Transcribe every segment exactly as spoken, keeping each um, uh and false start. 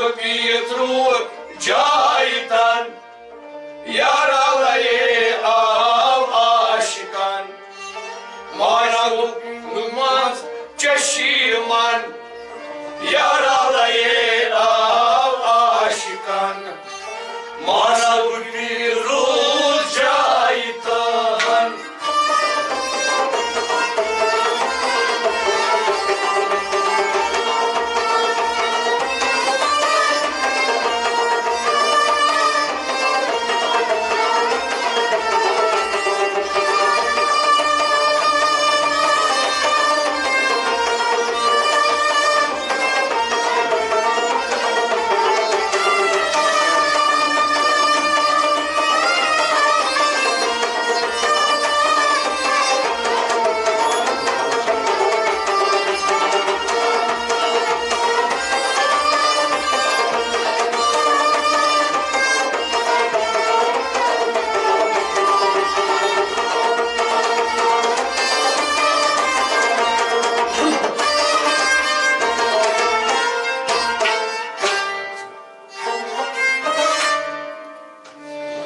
بیٖتھ روٗد جایہِ تن، یار علی آو عاشقن۔ مانا منٛز چشیٖمن، یار علی آو عاشقن۔ مانا روٗد جایہِ تن۔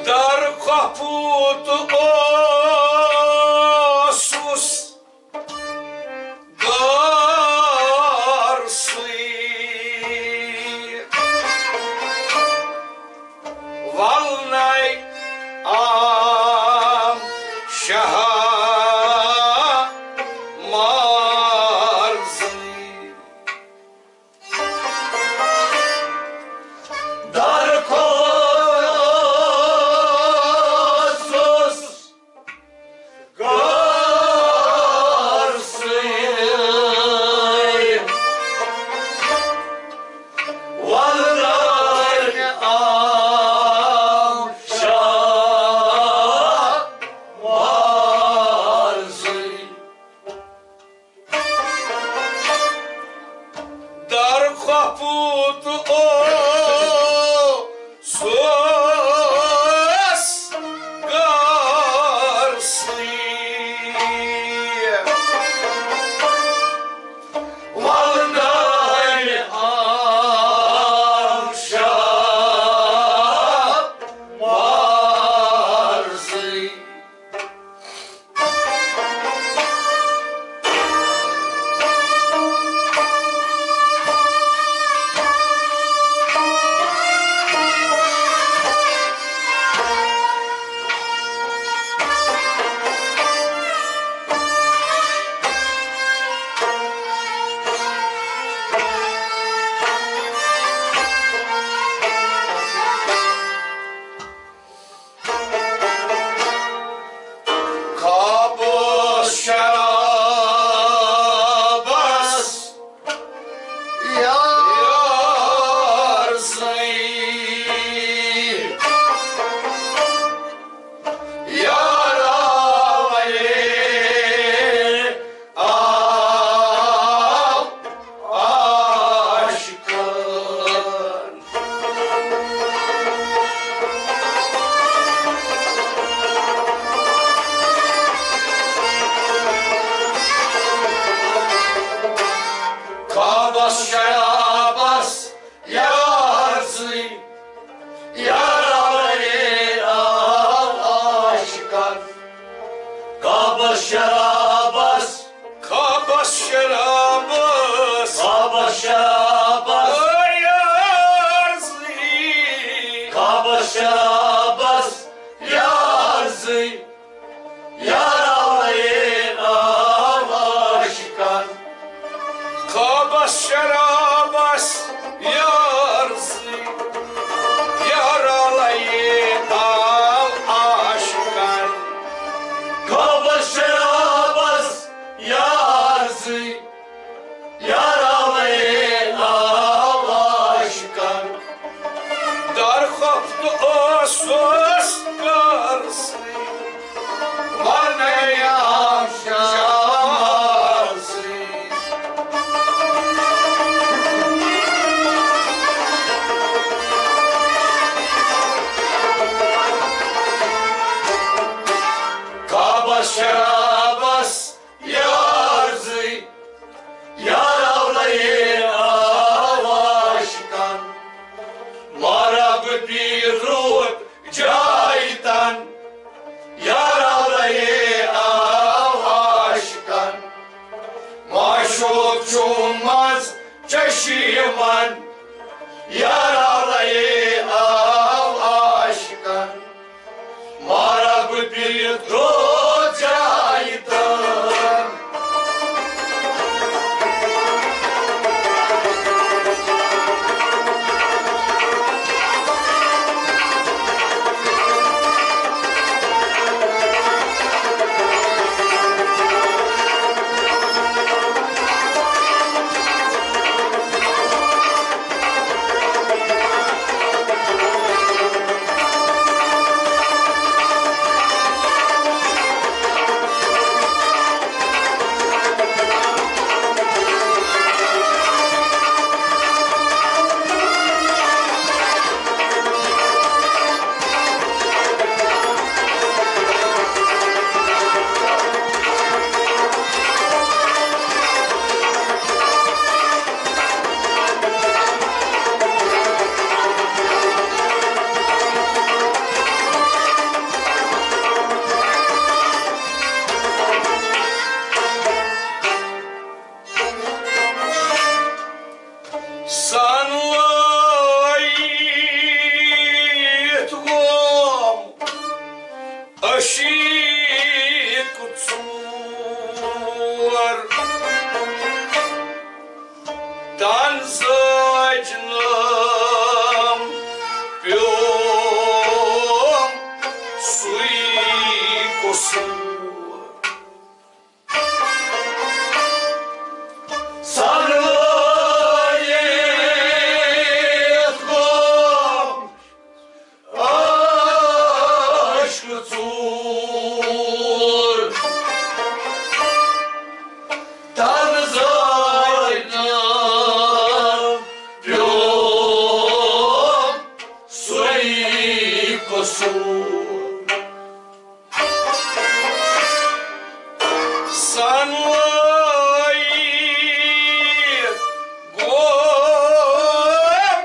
در خۄپوٗت اوسُس غٲرسٕے، ولنَے آم شاہ مارزٕے۔ در خۄپوٗت اوسُس غٲرسٕے، ولنَے آم شاہ مارزٕے۔ در خۄپوٗت اوسُس غٲرسٕے، ولنَے آم شاہ مارزٕے۔ خابس شرابس یار سٕے، یار آوے آو عاشقن۔ خوابس شرابس یار سٕے، یار آوے آو عاشقن۔ خوابس شرابس، خوابس شرابس، خوابس شرابس، اے یار سٕے۔ خوابس شرابس یار سٕے، یار آوے آو عاشقن۔ خوابس شرابس یار سٕے، یار آوے آو عاشقن۔ خوابس شرابس یار سٕے، یار آوے آو عاشقن۔ در خۄپتہٕ اوس چھِ یِمن یارا لَیے آو عاشقن۔ مارا گُپہِ درٛوت جایہِ تام۔ سن لٲیِتھ گوم عشیٖق ژور۔ تن زٲج نٲم پیوم سُے قصوٗر۔ سن لٲیِتھ گوم عشق ژوٗر۔ تن زٲج نٲم پیوم سُے قصوٗر۔ سن لٲیِتھ گوم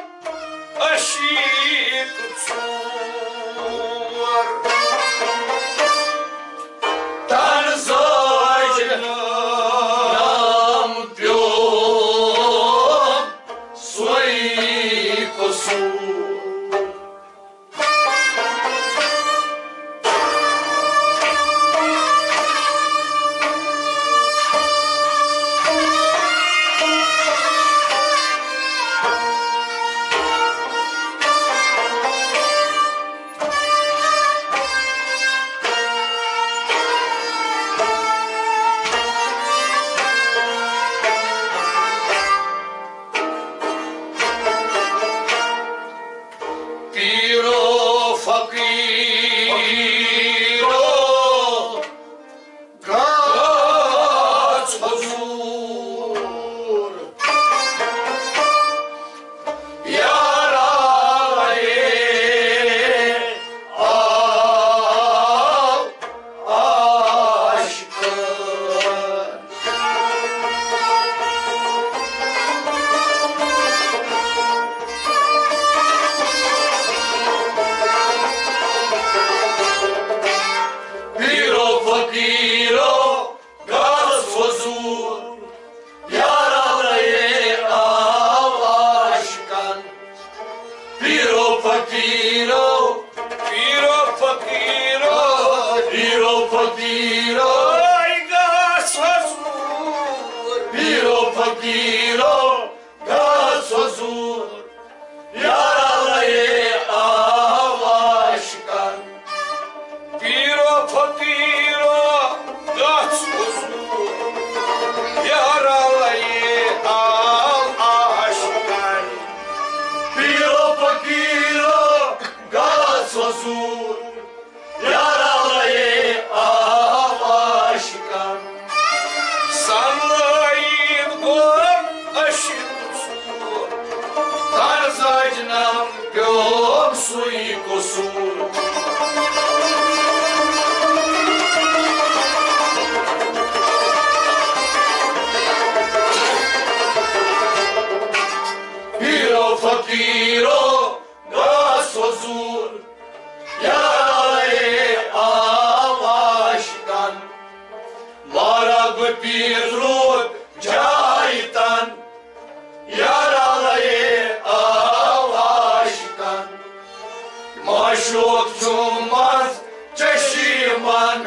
عشیٖق ژوٗر۔ تن زٲج نٲم پیوم سُے قصوٗر۔ پیرو فقیرو گژھ حضور۔ یارا لَیے آو عاشقن۔ پیرو فقیرو گژھ حضور، یارا لَیے آو عاشقن۔ پیرو فقیرو، پیرو فقیرو، پیرو فقیرو، اے گژھ حضور۔ پیرو فقیرو گژھ حضور، یارا لَیے آو عاشقن۔ پیرو فقیرو گژھ حضور، یارا لَیے آو عاشقن۔ پیرو فقیرو گژھ حضور، یارا لَیے آو عاشقن۔ سن لٲیِتھ گوم عشیٖق ژوٗر۔ تن زٲج نٲم پیوم سُے قصوٗر۔ پیرو فقیرو گژھ حضور، یارا لَیے آو عاشقن۔ مارا گُپہِ درٛوت جایہِ تن، یارا شوق چھُ منٛز چشیٖمن،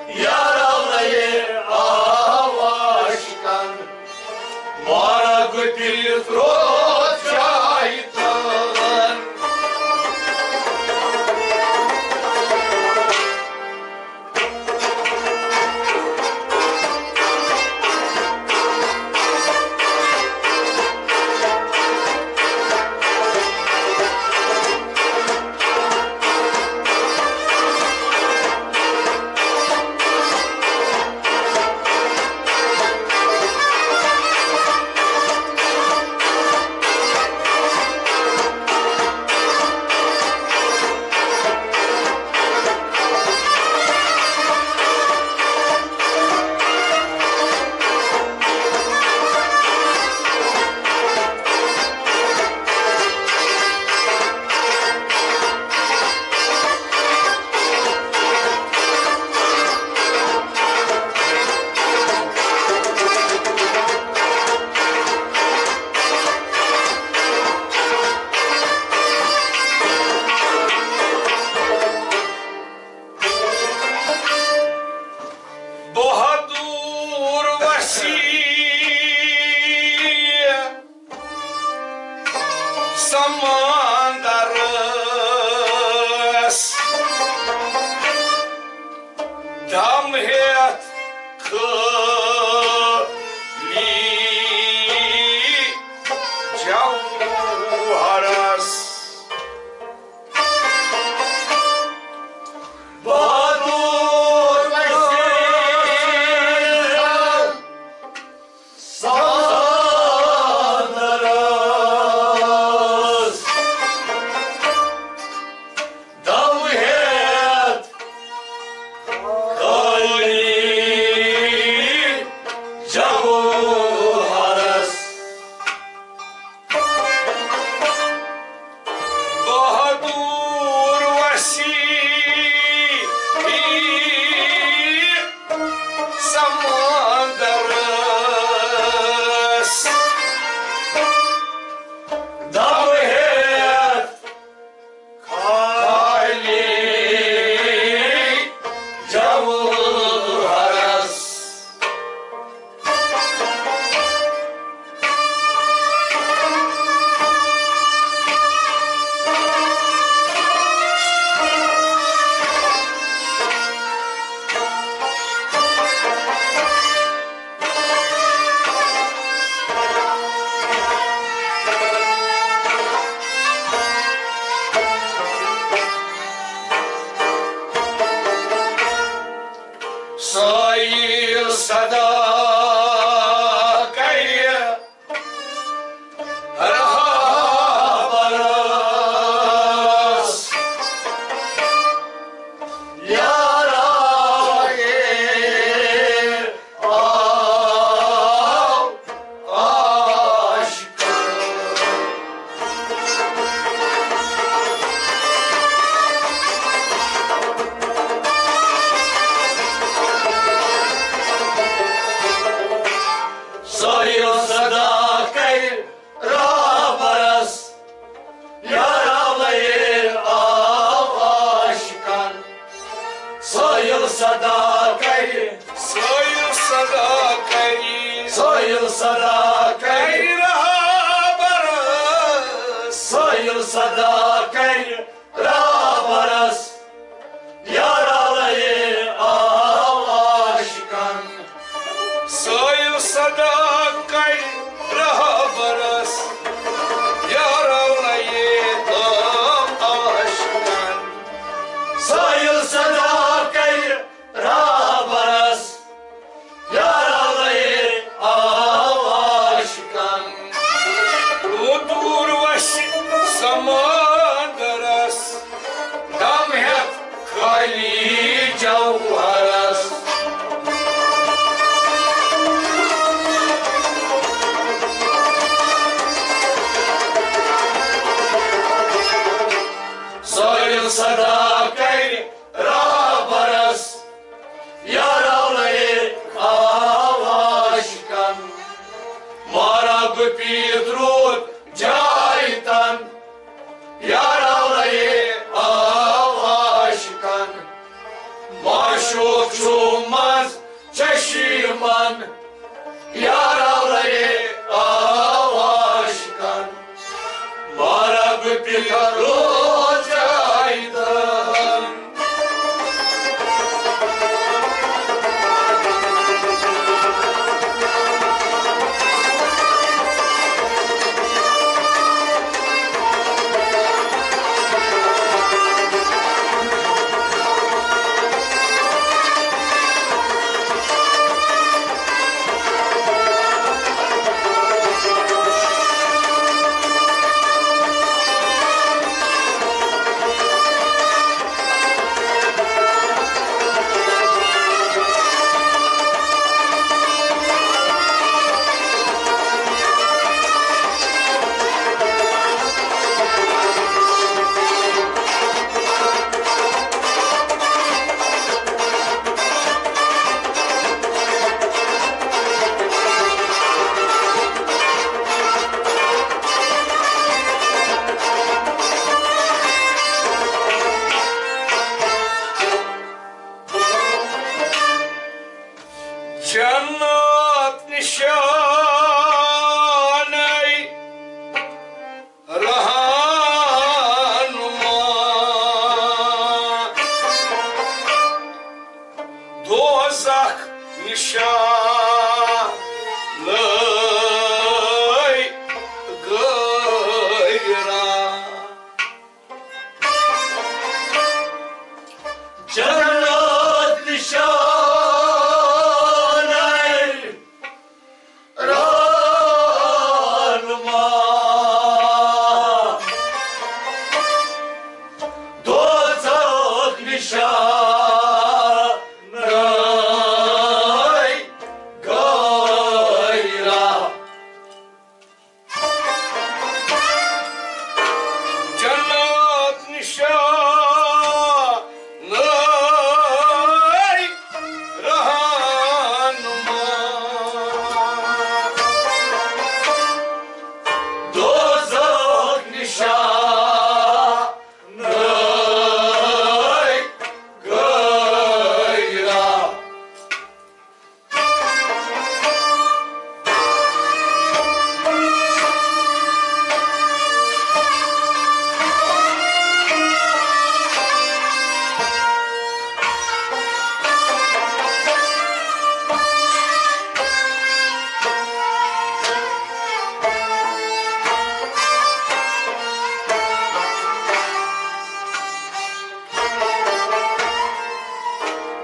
یارا لَیے آو عاشقن۔ مارا گُپِل روز جاے تن۔ بہادُر وسیع سمندرس، دم ہیتھ خٲلی جوہرس۔ بہادُر وسیع سمندرس، دم ہیتھ خٲلی جوہرس۔ بہادُر وسیع سمندرس، دم ہیتھ خٲلی جوہرس۔ سٲیِل صدا کرِ رہبرس، یارا اے آو عاشقن۔ سٲیِل صدا کرِ رہبرس، یارا لَیے آو عاشقن۔ سٲیِل صدا کرِ، سٲیِل صدا کرِ، سٲیِل صدا کرِ رہبرس۔ سٲیِل صدا کرِ رہبرس، یارا لَیے آو عاشقن۔ سٲیِل صدا کرِ رہبرس، یارا لَیے آو عاشقن۔ سٲیِل صدا کرِ رہبرس، یارا لَیے آو عاشقن۔ بہادُر وسیع سمندرس، پتر روزائی تن۔ جنت نشانَے رہنما، دوزخ نشانَے غیرہ۔ جنت نشانَے رہنما، دوزخ نشانَے غیرہ۔ جنت نشانَے رہنما، دوزخ نشانَے غیرہ۔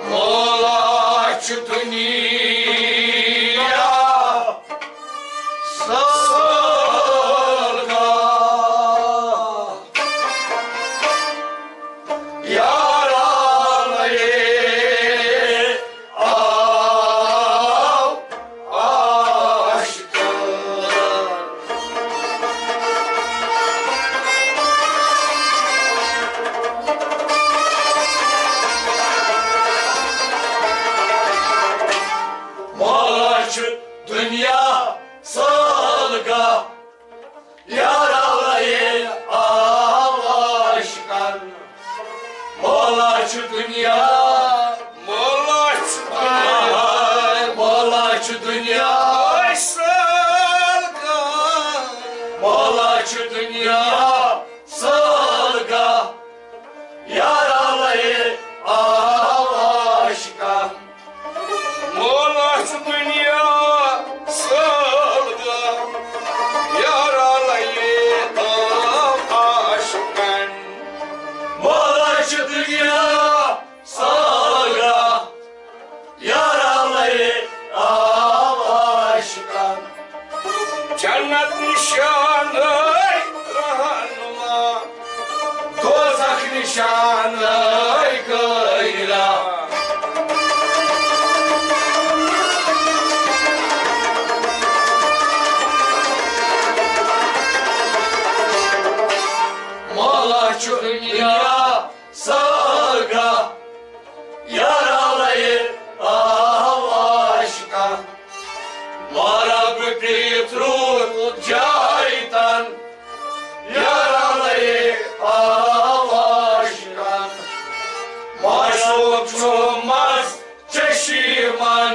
مولا چھُ دُنیا سٲلگاہ، یارا لے آو عاشقن۔ مولا چھُ دُنیا سٲلگاہ، یارا لے آو عاشقن۔ مولا چھُ دُنیا، مولا چھُ دُنیا، مولا چھُ دُنیا سٲلگاہ، مولا چھُ دُنیا سٲلگاہ، یارا لے آو عاشقن۔ مولا چھُ دُنیا سٲلگاہ، یارا لے آو عاشقن۔ مولا چھُ دُنیا سٲلگاہ، یارا لے آو عاشقن۔ جنت نشانَے رہنما، دوزخ نشانَے غیرہ۔ مولا چھُ دُنیا سٲلگاہ، یارا لے آو عاشقن۔ مارا بہٕ پیٚیہِ ترٛوٹ جایہِ تن، یارا لے آو عاشقن۔ معشوق چھُ مست چشیمن،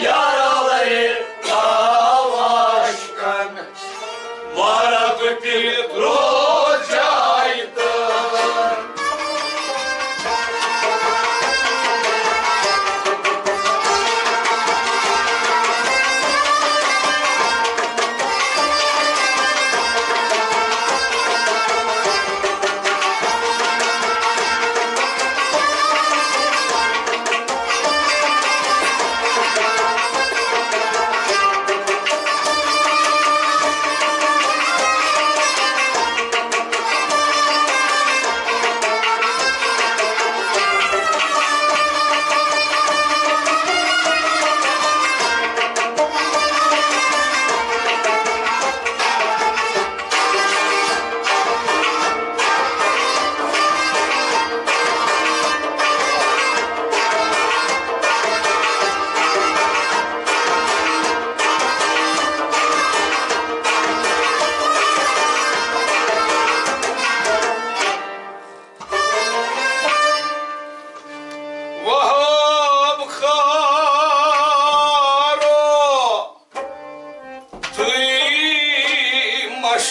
یارا لے آو عاشقن۔ مارا بہٕ پیٚیہِ ترٛوٹ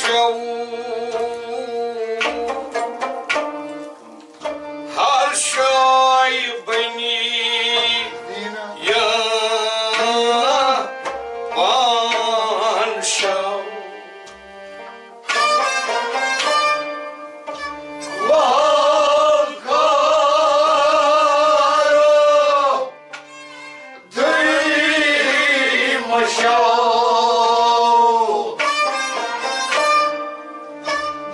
شو۔ ہر شاے بنی یا پان شو۔ وہاب خارو دوٚیمہِ شو۔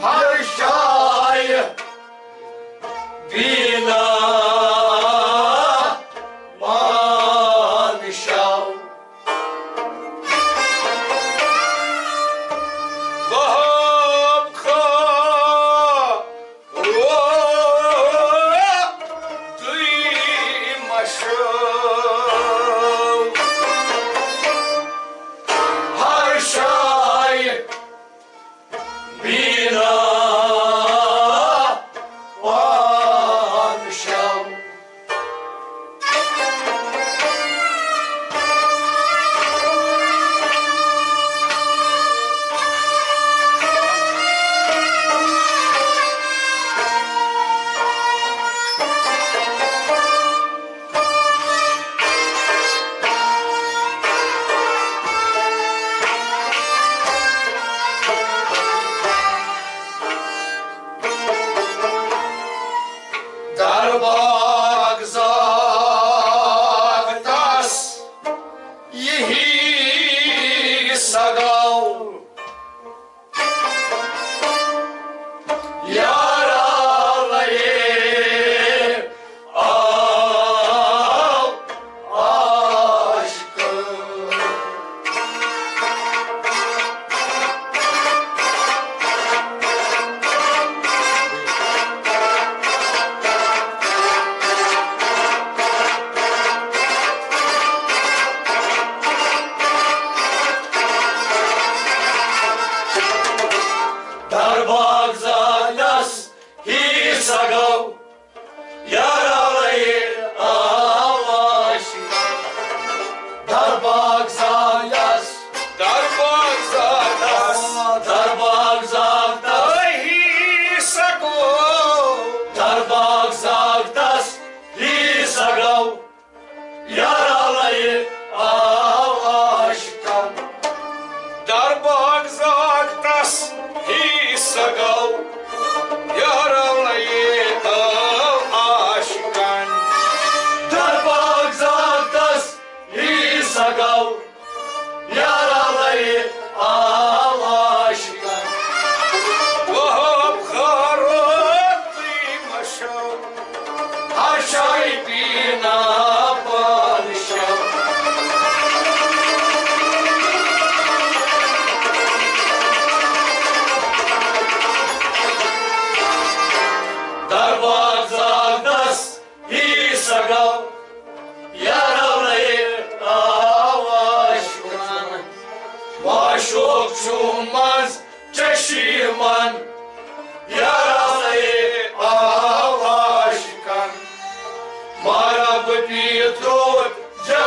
ہر شایہِ بینا پان شو۔ وہاب خا دوٚیمہِ شو۔ ہر شایہِ بینا پان شو۔ درباغ زاغ تس یہی سگاو۔ یارا لئے آو عاشق۔ درباغ زاغ تس ہی سگاو۔ یارا لئے آو عاشق۔ درباغ زاغ تس۔ درباغ زاغ تس۔ درباغ زاغ تس۔ ہی سگاو۔ درباغ زاغ تس۔ ہی سگاو۔ یارا لئے آو عاشقن۔ درباغ زاغ تس ہی سگاو۔ یارا لئے آو عاشقن۔ درباغ زاغ تس ہی سگاو۔ یارا لئے آو عاشقن۔ وہاب خارو دوٚیمہِ شو۔ ہر شاے بینا پان شو۔ درباغ زاغ تس ہی سگاو۔ یارا لئے آو عاشقن۔ معشوق چھُ منز چشیمن۔ یارا لئے آو عاشقن۔ مارا بپی تروت جا